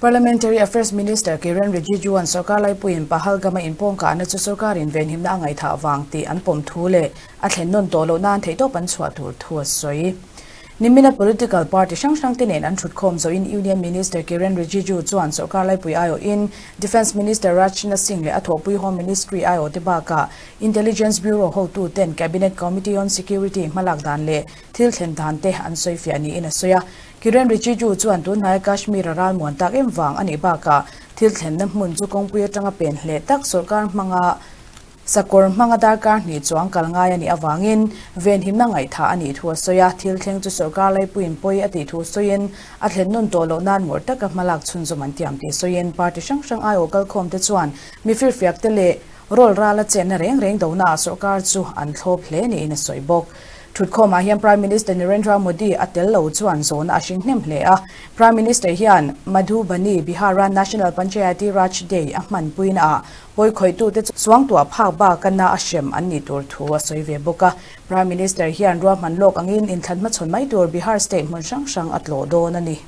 Parliamentary Affairs Minister Kiren Rijiju-a'n sorkar laipuiin Pahalgam-a inpawngkahna chu sorkarin venhimna a ngaihthah vang tih an pawm thu leh a thlen nawn tawh loh nan theihtawp an chhuah tur thu a sawi. Nimina political party hrang hrangte nen an thutkhawm zawhin Union Minister Kiren Rijiju chuan sorkar laipui aiawhin Defence Minister Rajnath Singh leh a thawhpui Home Ministry aiawhte bakah Intelligence Bureau hotuten Cabinet Committee on Security hmalak dan leh thil thlen dante an sawifiah niin a sawi a. Kiren Rijiju chuan tunhnaia Kashmir-a ralmuan tak em vang a nih bakah thil thlenna hmun chu kawngpui atanga pen hleh tak sorkar hmanga sakawr hmanga darkar hnih chuang kal ngai a nih avangin venhimna ngaihthah a nih thu a sawi a. Thil thleng chu sorkar laipuiin pawi a tih thu sawiin a thlen nawn tawh loh nan ngawrh taka hmalak chhunzawm an tiam tih sawiin party hrang hrang aiawh kalkhawmte chuan mifirfiakte leh Rawl rala chenna reng reng donaah sorkar chu an thlawp hle niin a sawi bawk. Thutkhawmah hian Prime Minister Narendra Modi a tel lo chuan zawhna a hring hnem hle a. Prime Minister hian Madhubani, Bihar-a National Panchayati Raj Day a hmanpuinaah pawikhawitute chu suangtuah phak baka na a hrem an nih tur thu a sawi ve bawk a. Prime Minister hian ruahman lawk angin inthlan hmachhawn mai tur Bihar state hmun hrang hrang a tlawh dawn a ni.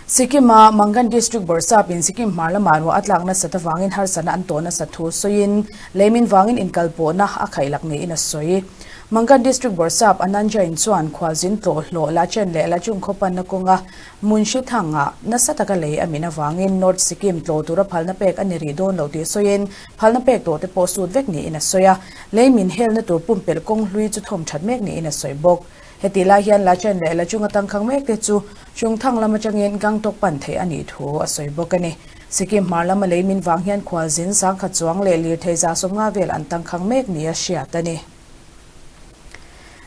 Sikkim-a Mangan District Bawrhsapin Sikkim hmar lamah ruah a tlak nasat avangin harsatna an tawh nasat thu sawiin leimin vangin inkalpawhna a khaihlak niin a sawi. Mangan District Bawrhsap Anand Jain chuan khualzin tlawh hlawh Lachen leh Lachung khaw panna kawnga Munshi Thang-ah nasa taka lei a min avangin North Sikkim tlawh tura phalna pek a ni rih dawn lo tih sawiin phalna pek tawhte pawh sut vek niin a sawi a. Leimin helna tur pumpelh kawng hlui chu thawm that mek niin a sawi bawk. Heti lai hian Lachen leh Lachung a tangkhang mek te chu Chungthang lam atangin Gangtok pan theih a nih thu a sawi bawk a ni. Sikkim hmar lama lei min vang hian khualzin sangkhat chuang leh lirthei 150 vel an tangkhang mek nia hriat a ni.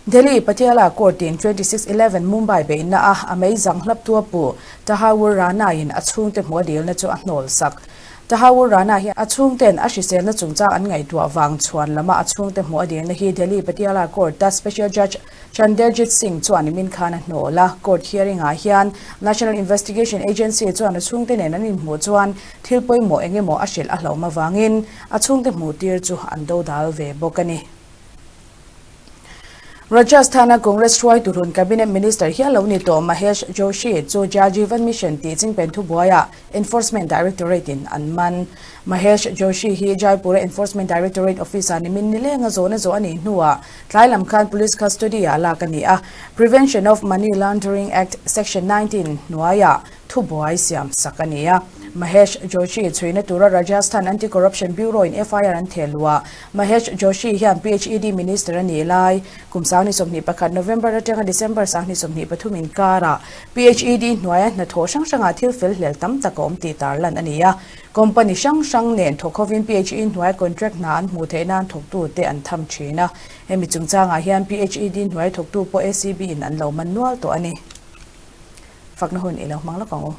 Delhi Patiala Court in 26 11 Mumbai beihna a a mei zang hlaptu a pu Tahawur Rana in a chhungte hmuh a dilna chu a hnawl sak. Tahawur Rana hi a chhungten a hriselna chungchang an ngaihtuah vang chhuan lama a chhungte hmuh a dilna hi Delhi Patiala Court a Special Judge Chanderjit Singh chuan nimin khan a hnawh a, court hearing ah hian National Investigation Agency chuan a chhungte nen an inhmuh chuan thil pawimawh eng emaw a hrilh a hlauhma vangin a chhungte hmuh tir chu an dodal ve bawk a ni. Rajasthan-a Congress hruaitu run Cabinet Minister hial lo ni tawh Mahesh Joshi chu Jal Jeevan Mission tih chingpen thubuaiah Enforcement Directorate in an man. Mahesh Joshi hi Jaipur-a Enforcement Directorate office-ah nimin nilenga zawhna zawh a nih hnuah tlai lam khan police custody-ah lak a ni a, Prevention of Money Laundering Act Section 19 hnuaiah thubuai siam sak a ni a. Mahesh Joshi chhuina tura Rajasthan Anti-Corruption Bureau-in FIR an theh luh a, Mahesh Joshi hian PHED Minister a nih lai, kum 2021 November atanga December 2023 inkarah PHED hnuaia hnathawh hrang hrangah thil fel hlel tam tak a awm tih tarlan a ni a. Company hrang hrang nen thawk hovin PHE hnuaia contract hna an hmuh theih nan thawktute an tham thin a. Hemi chungchangah hian PHED hnuaia thawktu pawh ACB in an lo man nual tawh a ni. Fakna hun i lo hmang lawk ang u.